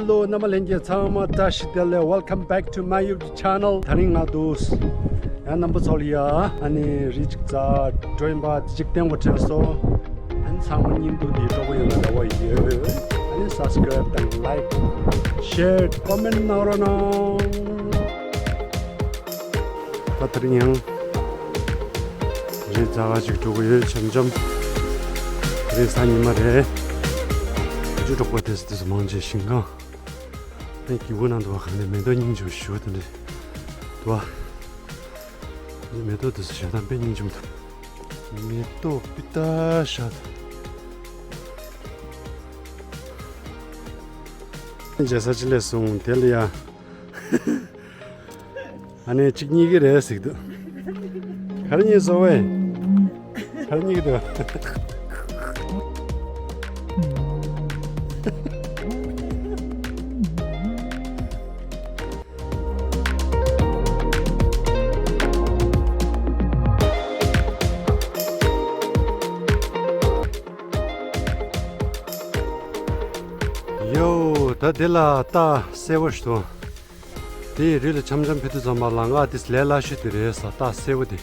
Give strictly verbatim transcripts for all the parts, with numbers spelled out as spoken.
Hello རྣམ་པ་ལྷན་རྒྱས་ཚང་མ་བཀྲ་ཤིས་བདེ་ལེགས། Welcome back to my YouTube channel. དེ་རིང་ང་འདུག་ཡང་རྣམ་པ་ཚོ་ལ་ཡ་ཨ་ནི་རི་གཅིག་རྩ་འགྲོ་ཡིན་པ་དེ་གཅིག་བསྟན་དགོས་དྲན་སོང་། ཨ་ནི་ཚང་མ་སྙིང་སྡུག་འདི་སྤྲོ་པོ་ཡོད་ན་རེ་བ་ཡོད། ཨ་ནི་subscribe་དང་like share comment་གནང་རོགས་གནང་། ད་དེ་རིང་ཡང་རི་རྩ་ག་ཅིག་འགྲོ་གི་ཡོད། འཆམ་འཆམ་རི་ས་ཉི་མ་རེད། ཨ་ཅུ་འབྲོག་པ་དེ་ཚོ་དེ་ཚོ་མང་ཆེ་ཞིང་ཁང་། ཨེ་སྒྱེའུ་ཁུང་ནང་དུ་བ་གང་ནས་མེ་ཏོག་སྙིང་རྗེ་པོ་ཞེ་པོ་དེ་འདྲ་འདུག་བ། མེ་ཏོག་དེ་ཚོ་ཞེ་དྲག་དཔེ་སྙིང་རྗེ་པོ་འདུག་མེ་ཏོག་སྤུས་དག་ཤ་སྟག་རྗེ་ས་ཅི་ལས་སོང་དེ་ལ་ཡ། ཨ་ནི་གཅིག་གཉིས་ཀྱི་རེད་ཟེར་གི་འདུག་ག་རེ་གཉིས་སོང་བས། ག་རེ་གཉིས་ཀྱི་འདུག་ཡོ། ད་འདི་ལ་རྟ་གསལ་པོ་ཞིག་འདུག་དེའི་རི་ལ་འཆམ་འཆམ་ཕེབས་དུས་ཙམ་པ་ལམ་ཁ་དེ་ལས་སླ་ཤོས་དེ་རེད་ས། རྟ་གསལ་པོ་དེ།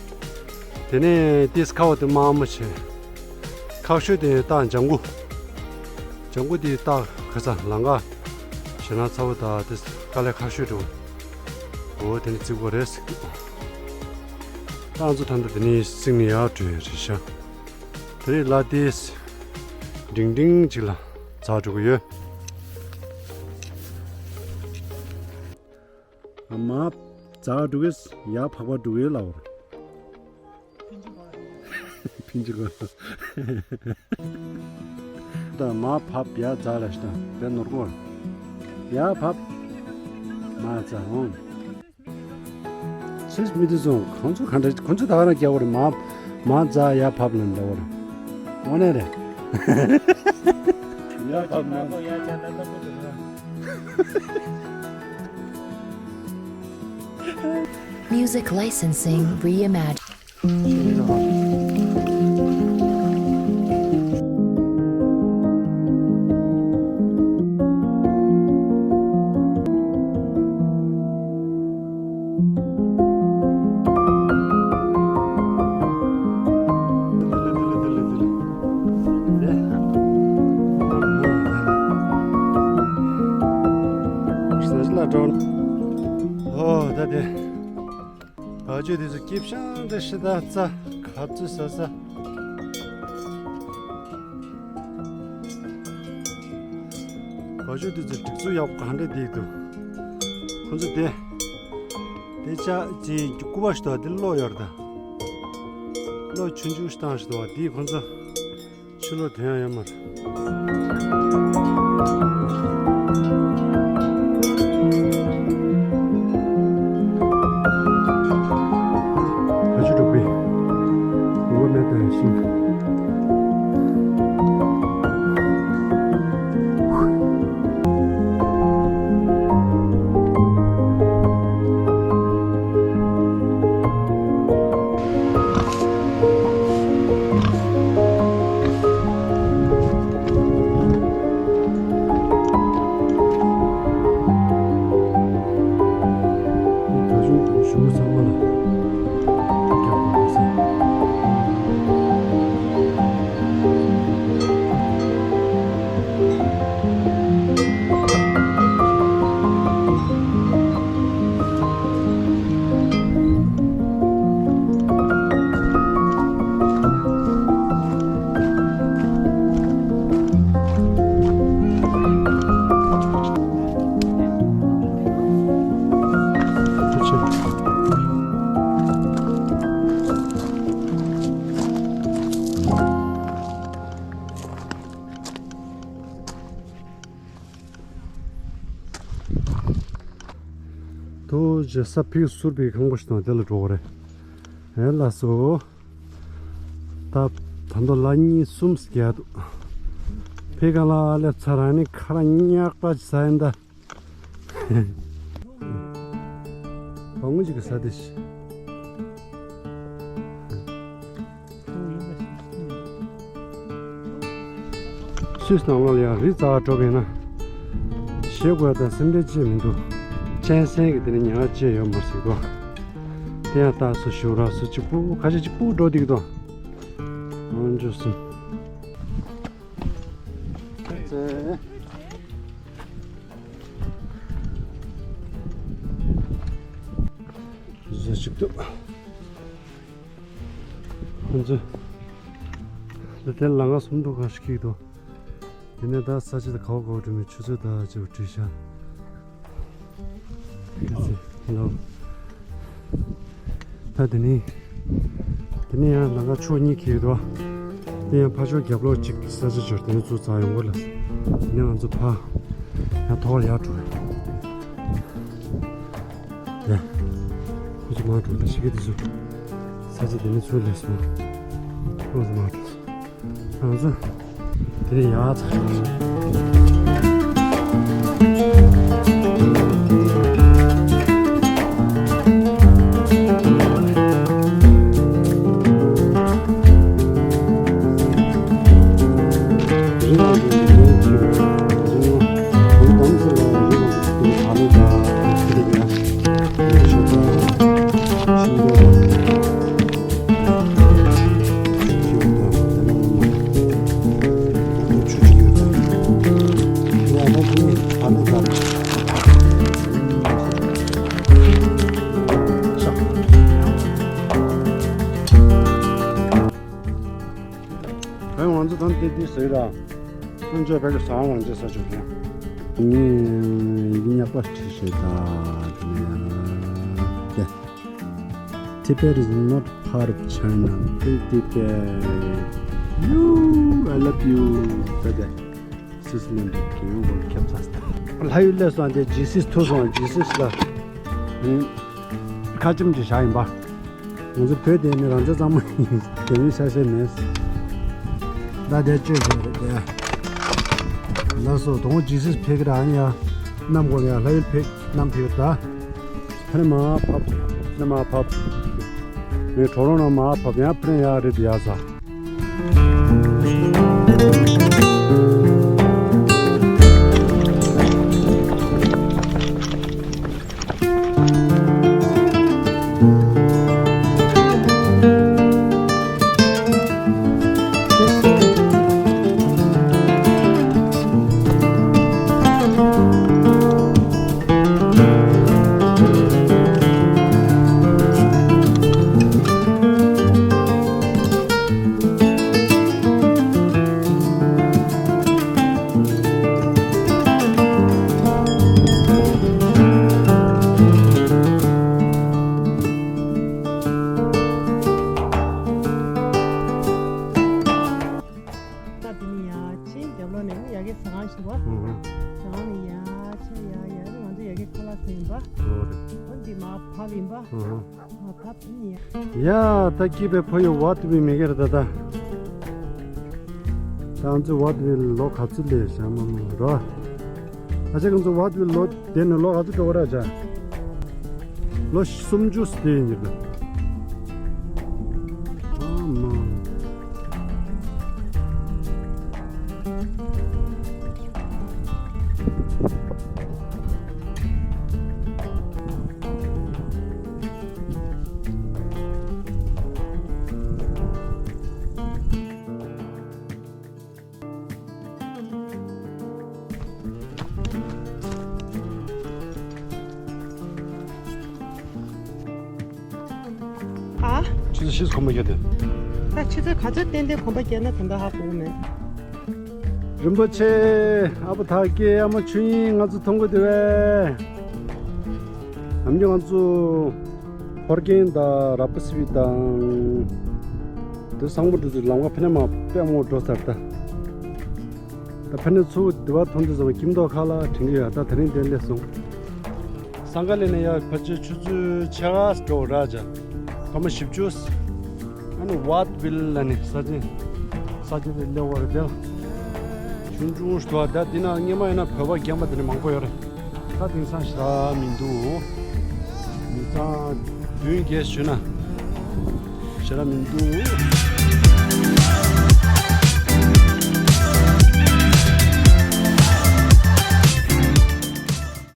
དེ་ནས་དེ་ཁ་བ་དེ་དམར་མོ་བྱས། ཁག་ཤོས་དེ་རྟ་ལྗང་གུ། ལྗང་གུ་དེ་རྟ་ཁ་ས་ལམ་ཁ་ཞེ་ན་ཚ་བོ་དང་དེ་དཀའ་ལས་ཁག་ཤོས་འགྲོ། འོ་དེ་ནི་རྩིག་པོ་རེད་ཟེར་གི་འདུག་རྟ་ཚོ་ད་ལྟ་དེ་ནས་རྩིག་ནས་ཡར་བྲོས་རེད་ཤག་དེ་རིང་ལ་དེ་འབྲིང་འབྲིང་ཅིག་ལ་འཛེགས་འགྲོ་གི་ཡོད། མར་འཛེགས་འགྲོ་གི། ཡར་འཕགས་པ་འགྲོ་གི་ལབ་པ་རེད། ཕིན་ཅི་གོ། ད་མར་བབས། ཡར་འཛེགས་ལ་ཤི་ད་དེ་ནོར་གོ། ཡར་བབས། མར་འཛེགས་འོང་། སུས་མི་དེ་སོང་། ཁོང་ཚོ་ག་འདྲ། ཁོང་ཚོ་ད་ག་རང་རྒྱག་པ་རེད། མར་མར་འཛེགས་ཡར་བབས་ལ་འདྲ་བ་རེད། དངོས་གནས་རེད། ཡར་བབས་མར། Music licensing reimagined. ཨོ་ད་དེ། བ་ཕྱུགས་དེ་ཚོ་སྐྱིད་ཤང་འདྲ་ཞིག་ད་རྩྭ་ག་ཚོད་ཟ་ས། བ་ཕྱུགས་དེ་ཚོ་སྒྲིག་འཛུགས་ཡག་པོ་ག་འདྲ་བསྡད་འདུག་ཁོ་ཚོ་དེ་དེ་ཅག་ཅིག་སྐུད་པ་ཞིག་འདུག་དེ་གློག་ཡོད་རེད་ད། གློག་ཆུང་ཆུང་ཞིག་བཏང་ཞིག་འདུག་དེས་ཁོ་ཚོ་ཕྱི་ལོགས་དོན་ཡང་ཡོད་མ་རེད། བ་ཕྱུགས་འབྲོག་པས་ངོ་མེད་དང་ཤིང་། ཐུགས་རྗེ་ས་ཕིག་ཟུར་པའི་ཁང་པ་ཞིག་དང་དེ་ལ་འགྲོ་བ་རེད། ཨེ་ལགས་སོ། ད་ད་མདོ་ལ་གཉིས་གསུམ་ཟེར་གྱི་འདུག་ཕི་ག་ལ་སླེབས་ཚར་ཨ་ནི་ཁ་ར་ཉག་པ་ཟ་ཡིན་ད། བ་ངུ་ཅིག་གི་ས་དེ་ཤི། སུས་ནང་ལོགས་ལ་ཡང་རི་རྩ་བ་འགྲོ་གིན་ན། ཞེས་དགོས་དང་སེམས་ཁྲལ་ཅི་མི་འདུག་གཅན་གཟན་གྱི་དེ་ནི་ཉ་ཅི་ཡོད་མ་སྲིད་དོ། དེ་ཡང་རྟགས་སུ་ཞུ་ར་སུ་གཅིག་པུ་ཁ་ཤས་གཅིག་པུ་འགྲོ་འདུག་དོ། འོན་ཅུ་སུ། བཟོ་ཅིག་ཏུ། ཁོང་ཚོས་ལ་དེ་ལ་ང་སུམ་འགྲོ་ག་ཞིག་གིས་དོ། དེ་ནས་ད་ས་ཆ་དེ་ག་བ་ག་བ་འགྲོ་མིན་ཆུ་ཚོད་ད་ཅིག་བྲིས་ཤག་དེ་ཚེ་ལོ། ད་དེ་ནས་དེ་ནས་ཡང་ལམ་ཁ་ཕྱོགས་གཉིས་ཁེལ་འདུག་དེ་ཡང་ཕར་ཕྱོགས་རྒྱབ་ལོགས་གཅིག་ས་ཆ་འབྱོར་དེ་ནས་ཚུར་འཛེགས་ཡོང་གི་ལ། དེ་ནས་ང་ཚོ་ཕར་ཡང་ཐོག་ལ་ཡར་འགྲོ་རེད། ཡ། ཁོ་ཚོ་མར་འགྲོ་ལ་ཞིག་གི་དེ་ཚོ། ས་ཆ་དེ་ནས་ཚུར་སླེབས་སོང་། ཁོ་ཚོ་མར་འགྲོ་སོང་། ང་ཚོ་དེ་ནས་ཡར་ཚར་འགྲོ་སོང་། ང་ཚོ་དང་དེ་དེ་ཟེར་ར། ཁོང་ཚོས་ཕ་གི་ཟ་ཁང་ང་ཚོའི་ས་ཕྱོགས་ཀྱང་། ངས་ཡི་གེ་ཉག་པ་བྲིས་ཤེས་ད་དེ་ནས་དེ། Tibet is not part of China. Free Tibet. You, I love you. ད་དེ། སུད་སི་ལན་གྱི་རྒྱལ་ཡོངས་སྐོར་ཁྱབ་ཚར་སོང་། ལྷ་ཡུལ་སླེབས་སོང་། དེ་ཇི་སིས་ཐུག་སོང་། ཇི་སིས་ལ། ཁ་ཆེམས་ཀྱི་བཞག་ཡིན་པ། ང་ཚོ་བོད་དེ་ནི་རང་བཙན་གཙང་མ་ཡིན། དེ་མིན་ཤ་ཤེད་མེད། ད་དེ་བཅོས་དགོས་རེད་དེ། ལགས་སོ། དོང་ཇི་སིས་ཕེབས་ཀྱི་ར་ཨ་ནི་ཡ། གནམ་སྒོ་ནས་ལྷ་ཡུལ་ཕེབས། གནམ་ཕེབས་ད། ཕ་ནི་མ་ཕབ། ཕ་ནི་མ་ཕབ། ངས་གྲོག་རོང་ནང་མ་ཕབ། ཡང་ཕ་ནི་ཡ་རེད་དེ་ཡ་ཟ། ད་དེ་ནས་ཡར་ཕྱིན། རྒྱབ་ལོགས་ནས་ཡ་གི་ཟ་ཁང་ཞིག་འདུག་པ། ཨུ་ཧུ། ཟ་ཁང་ནས་ཡར་ཕྱིན། ཡར་ཡར་ང་ཚོ་ཡ་གི་ཁ་ལག་ཟ་ཡིན་པ། ཨོ་རེད། འོ་འདི་མར་བབས་ཡིན་པ། ཨུ་ཧུ། མར་བབས་ཡིན་ཡ། ཡ་ད་སྐྱིད་པའི་ཕ་ཡུལ་ཝ་ཏི་བི་མི་སྒེར་ད་ད། ད་ང་ཚོ་ཝ་ཏི་བི་ལོ་ག་ཚོད་ལས་བཞག་མ་མང་རོ། ཨ་ཅག་ང་ཚོ་ཝ་ཏི་བི་ལོ་དེ་ནས་ལོ་ག་ཚོད་འགྲོ་གི་ར་ཅག་ལོ་སུམ་ཅུ་སྟེ་ཡིན་གྱི་འདུག་ཨ་མ། ཨ། ཆུ་ཚོད་བཞི་གོམ་པ་བརྒྱབ་དེ། ད་ཆུ་ཚོད་ག་ཚོད་ཏན་ཏན་གོམ་པ་བརྒྱབ་ན་ད་ལྟ་ཧ་གོ་གི་མེད། རིན་པོ་ཆེ། ཨ་ཕོ་དག་གི་ཨ་མ་ཆོས་དབྱིངས་ང་ཚོ་མཐོང་གི་འདུག་བས། ནམ་རྒྱུན་ང་ཚོ་ཧོར་གེང་དང་ར་པ་སི་ཕི་དང་། དེ་སང་པོ་འགྲོ་དུས་ལམ་ཁ་ཕ་ནས་མར་དཔེ་མང་པོ་འགྲོ་ཚར་ད། ད་ཕ་ནས་ཚུར་དེ་བ་ཐོན་དུས་ཙམ་སྐྱིད་མདོག་ཁ་ལག་དྲན་གི་ཡོད། ད་དེ་རིང་དེ་སླེབས་སོང་། སང་ག་ལེ་ནས་ཡར་ཕལ་ཆེར་ཆུ་ཚོད་ཕྱེད་ཀ་འགྲོ་ར་ཅག་སྐར་མ་བཞི་བཅུ། ཨ་ནི་ཝ་ཏི་བི་ལ་ནི་ས་ཆ། ས་ཆ་དེ་སླེབས་པ་རེད་དེ། ཆུང་ཆུང་ཞིག་འདུག་ད་འདི་ན་སྔོན་མ་ཡིན་ན་བོད་པ་རྒན་པ་དེ་འདྲ་མང་པོ་ཡོད་རེད། ད་དེང་སང་ཞེ་དྲག་མི་འདུག་མི་ཚང་བདུན་བརྒྱད་ཞུས་ན་ཞེ་དྲག་མི་འདུག